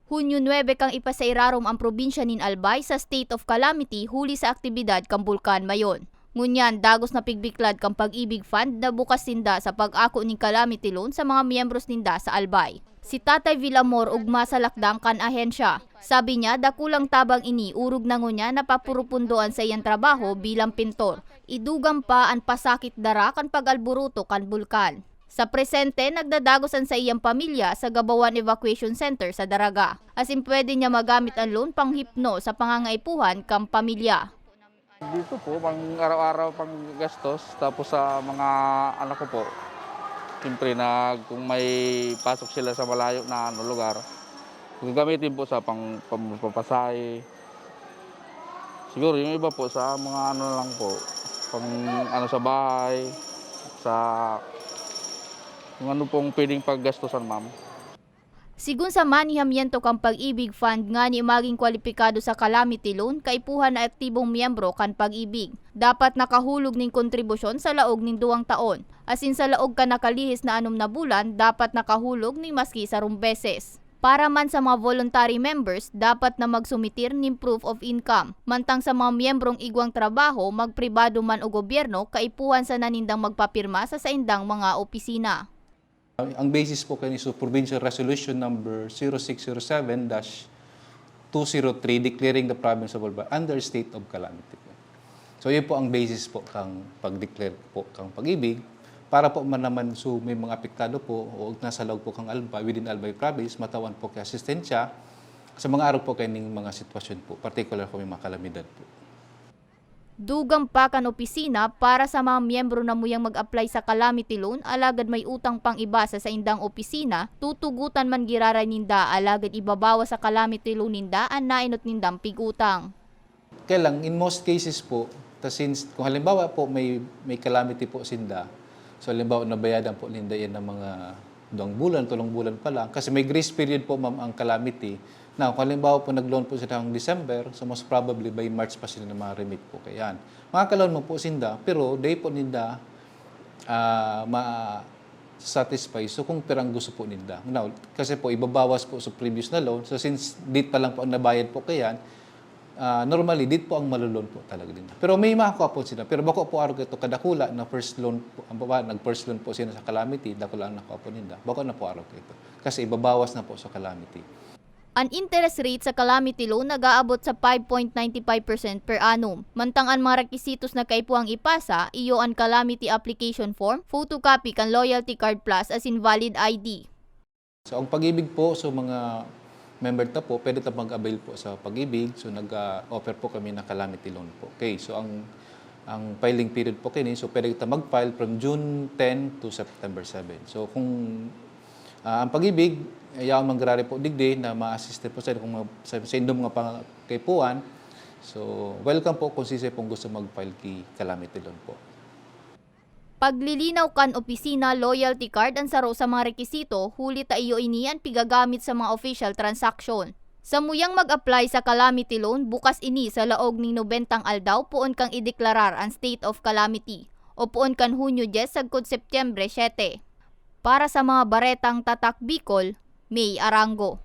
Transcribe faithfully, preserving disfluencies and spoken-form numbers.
Hunyo nuebe kan ipasairarom ang probinsya nin Albay sa state of calamity huli sa aktibidad kan Bulkan Mayon. Ngunyan, dagos na pigbiklad kan Pag-ibig Fund na bukas sinda sa pag-ako nin calamity loan sa mga miyembros ninda sa Albay. Si Tatay Villamor ugma sa lakdang kan ahensya. Sabi niya, dakulang tabang ini, orog na ngunyan napapurupundo an saiyang trabaho bilang pintor. Idugang pa an pasakit dara kan pag-alboroto kan bulkan. Sa presente, nagdadagos an saiyang pamilya sa Gabawan Evacuation Center sa Daraga, asin pwede niya magamit an loan panghipno sa pangangaipuhan kan pamilya. Dito po, pang araw-araw pang gastos, tapos sa mga anak ko po, siyempre na kung may pasok sila sa malayo na ano, lugar, gagamitin po sa pang, pang papasahe. Siguro yung iba po sa mga ano lang po, pang ano sa bahay, sa kung ano pong pwedeng paggastusan, ma'am. Sigon sa manihamiento kan Pag-ibig Fund ngani magin kwalipikado sa calamity loan, kaipuhan na aktibong miyembro kan Pag-ibig. Dapat nakahulog nin kontribusyon sa laog nin duwang taon, asin sa laog kan nakalihis na anom na bulan, dapat nakahulog nin maski sarong beses. Para man sa mga voluntary members, dapat na magsumitir nin proof of income. Mantang sa mga miyembrong igwang trabaho, magpribado man o gobyerno, kaipuhan sana nindang magpapirma sa saindang mga opisina. Ang, ang basis po kani so Provincial Resolution Number zero six zero seven dash two zero three, declaring the province of Albay under state of calamity. So, yun po ang basis po kang pag-declare po kang Pag-ibig, para po man naman so may mga apektado po o nasa laog po kang Albay, within Albay Province, matawan po kay asistensya sa mga arog po kaining mga sitwasyon po, particular kung may mga kalamidad po. Dugang pa kan opisina, para sa mga miyembro na muyang mag-apply sa calamity loan alagad may utang pang iba sa saindang opisina, tutugotan man giraray ninda alagad ibabawas sa calamity loan ninda an naenot nindang pig-utang. Kaya lang, in most cases po, ta since kung halimbawa po may, may calamity po sinda, so halimbawa nabayadan po ninda yan ng mga duwang bulan, tulong bulan pa lang, kasi may grace period po, ma'am, ang calamity. Now, kung halimbawa po nag-loan po sila ng December, so most probably by March pa sila na ma-remit po kayan. Makaka-loan man po sinda, pero dai po ninda, ah, ma-satisfy. So, kung pirang gusto po ninda. Now, kasi po, ibabawas po sa previous na loan. So, since date pa lang po ang nabayad po kayan, ah, normally, date po ang maloloan po talaga din. Pero may makuha po sila. Pero bako po arog ito kadakula na first loan po, ang baba, nag-first loan po sila sa calamity, dakula ang nakuha po ninda. Bako na po arog ito. Kasi ibabawas na po sa calamity. An interest rate sa calamity loan nag-aabot sa five point nine five percent per annum, mantang an mga requisitos na kaipuhang ipasa, iyo an calamity application form, photocopy kan Loyalty Card Plus asin valid I D. So, ang Pag-ibig po, so mga member ta po, pwede ta mag-avail po sa Pag-ibig. So, nag-offer po kami na calamity loan po. Okay, so ang, ang filing period po kini, so pwede ta mag-file from June ten to September seven. So, kung Ah, ang Pag-ibig, yaon manggararay po digdi na ma-assist po sa kung mga, sa, sa indong mga pang-, kaipuhan. So, welcome po kung sisay pong gusto mag-file ki calamity loan po. Paglilinaw kan opisina, loyalty card an saro sa mga rekisito, huli ta iyo ini an pigagamit sa mga official transaction. Sa muyang mag-apply sa calamity loan, bukas ini sa laog ning nobentang aldaw poon kang ideklarar an state of calamity, o poon kan Hunyo dyes sagkod Setyembre siyete. Para sa mga baretang Tatak Bicol, May Arango.